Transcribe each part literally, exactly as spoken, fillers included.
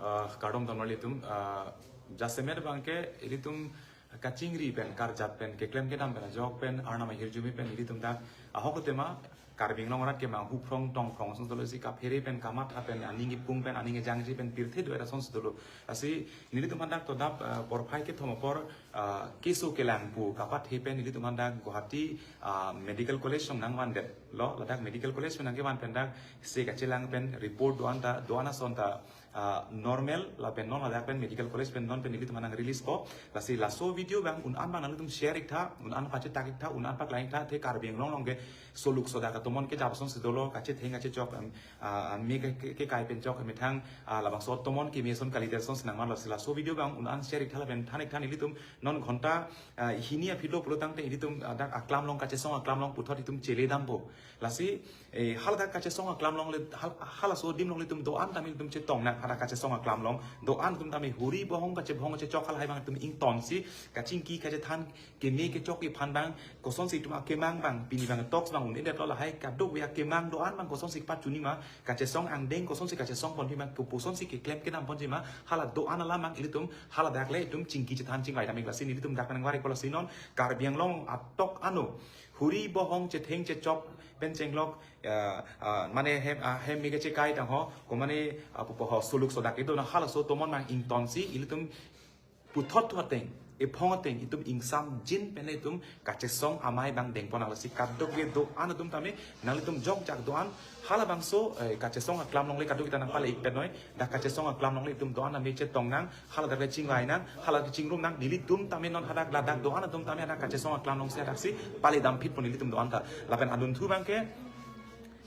Ah, kardom don marli atum, ah, jasemet abangke ilitum kachingri pen, karjat pen, keklem kedam pen, ajok pen, Arnam ahirjume pen, ilitum dak ahok tema Karbi Anglong arat kemang huphrong tongphrong asonsi dolo, si kaphere pen, kamatha pen, aning ipung pen, aning ejangji pen, pirthe do-et asonsi dolo. Lasi nelitum aphan dak todap, ah, porphai kethom apor, ah, keso kelang pu kapathe pen nelitum aphan dak Guwahati, ah, Medical College along nangvandet lo. Ladak Medical College along nangkevan pen dak se kachelang pen report do-an ta, do-an ason ta, ah, normal, lapen non ladak pen Medical College pen non pen nelitum aphan nang release po. Lasi laso video abang un-an abang nanglitum share iktha, un-an pachetak iktha, un-an paklang iktha, athe Karbi Anglong along ke soluk sodak atomon kejap asonsi dolo, kachetheng kachechok, em, ah, ah, me ke, ke, kekai pen chok, methang, ah, labangso atomon keme ason kalidet asonsi nangman. Lasi laso video abang un-an share iktha lapen than iktha, nelitum non ghonta, ah, hini aphi lo pulotangte ilitum, ah, dak aklam along, kachesong aklam along puthot itum chele dampo. Lasi, eh, haladak kachesong aklam along le, hal-, halaso adim along ilitum do-an tame ilitum chetong nang, hadak kachesong aklam along do-an atum tame huri bohong kachebohong kachechok halahai abang itum ingtonsi, kachingki kachethan, keme kechokji aphan abang, kosonsi itum akemang abang, pini abang talks abang un-edet lo, lahai kadokave akemang do-an abang kosonsi pachunji ma, kachesong angdeng kosonsi kachesong ponji ma, kopusonsi keklem kedam ponji ma, hala do-an alam abang ilitum haladak le itum chingki chethan chingvai dam ik. Lasi nelitum dak nangvar ikpo. Lasi non Karbi Anglong atok ano huri bohong chetheng chechok pen chenglok, ah, ah, mane hem, ah, hem me kachekai tang ho, ko mane, ah, pupo ho, soluk sodak itum na, halaso atomon abang ingtonsi ilitum puthot thu ateng, ephong ateng itum ingsamjin pen itum kachesong amei abang dengpon nang. Lasi kadokave do-an atum tame nanglitum jokjak do-an, halabangso, eh, kachesong aklam along le kadokave ta nangpale ik pen noi, dak kachesong aklam along le itum do-an tame chetong nang, haladak le chingvai nang, haladak chingrum nang, nelitum tame non hadak ladak do-an atum tame hadak kachesong aklam alongsi hadaksi pale damphitpo nelitum do-an ta. Lapen adunthu abangke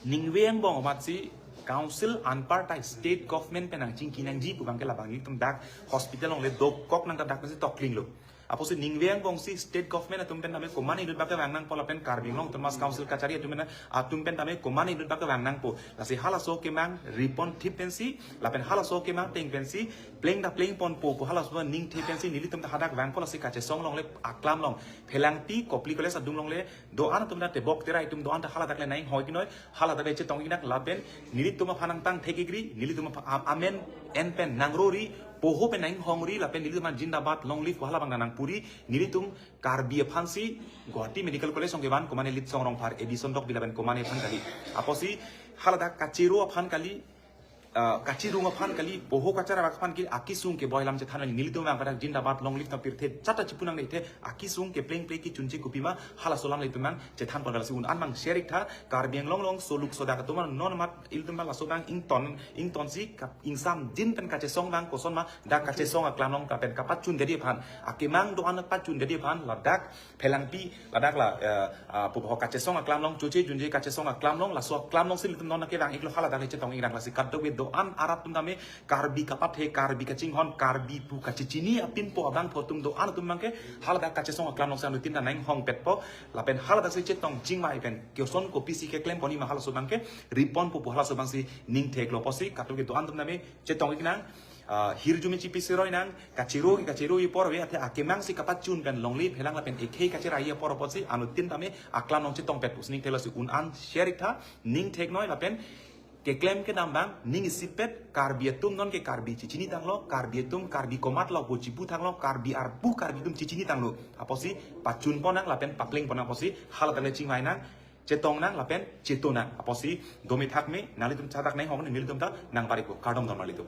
ningve angbong amatsi council anpartai state government pen nangchingki nangji pu abangke labang nelitum dak hospital along le dokok nang ta dak pensi tokling lo. Apotsi ningve angbongsi state government atum pen tame komatne inut abangke vang nangpo lapen Karbi Anglong Autonomous Council kachari atum pen, atum pen tame komatne inut abangke vang nangpo. Lasi halaso akemang ripon thip pensi, lapen halaso akemang ateng pensi pleng ta pleng ponpo pu halaso aning the pensi nelitum ta hadak vangpo. Lasi kachesong along le aklam along Phelangpi Kopili College adung along le do-an atum ta tebok terai atum do-an ta haladak le nang-inghoi kinoi, haladak le chetong ik nang lapen nelitum aphan nangtang thek ikri, nelitum aphan am-, amen en pen nangrori, poho pen nang-inghongri, lapen nelitum aphan zindabad, long live hala abang nangpuri, nelitum Karbi aphansi Guwahati Medical College along kevan komatne Litsong Rongphar, Edison Rokbi lapen komatne aphan kali. Apotsi haladak kachero aphan kali, ah, kachirung aphan kali, poho kachara aphan kali, akesung keboi alam chethan nang, nelitum abang pada zindabad, long live ta pirthe chata chipu nangne, athe akesung kepleng pleng kechunche kopima, halaso alam le itum abang chethan pon. Lasi un-an abang share iktha, Karbi Anglong along soluk sodak atum non amat ilitum abang laso abang ington, ingtonsi kap-, ingsamjin pen kachesong abang koson ma, dak kachesong aklam along kapen kapachundetji aphan, akemang do-an pachundetji aphan, ladak Phelangpi, ladak la, eh, ah, pupo ho, kachesong aklam along, choche junje kachesong aklam along, laso aklam alongsi ilitum non kevang iklo, haladak le chetong ik nang. Lasi kadokave do-an arat atum tame Karbi kapathe, Karbi kachinghon, Karbi pu kachechini apinpo abangphu atum do-an atum abangke haladak kachesong aklam alongsi anuttin ta nang-inghongpetpo, lapen haladaksi chetong chingvai pen koson kopisi keklem ponji ma halaso abangke riponpo pu halaso abangsi ning theklo. Apotsi kadokave do-an atum tame chetong ik nang, ah, hirjume chipi seroi nang, kachero, kachero apor ave, athe akemangsi kapachun pen longle phelang lapen ekhei kacheraiji apor apotsi anuttin tame aklam along chetongpet pusi ning theklo. Lasi un-an share iktha, ning theknoi lapen keklem kedam abang ning isipet, Karbi atum non ke Karbi chechini tanglo, Karbi atum Karbi komat lo pu chipu tanglo, Karbi arpu Karbi atum chechini tanglo. Apotsi pachun pon nang lapen papleng pon nang, apotsi haladak le chingvai nang, chetong nang lapen cheto nang. Apotsi dome thakme, nanglitum chadak nang-inghong, nelitum ta nangvar ikpo. Kardom don marli atum.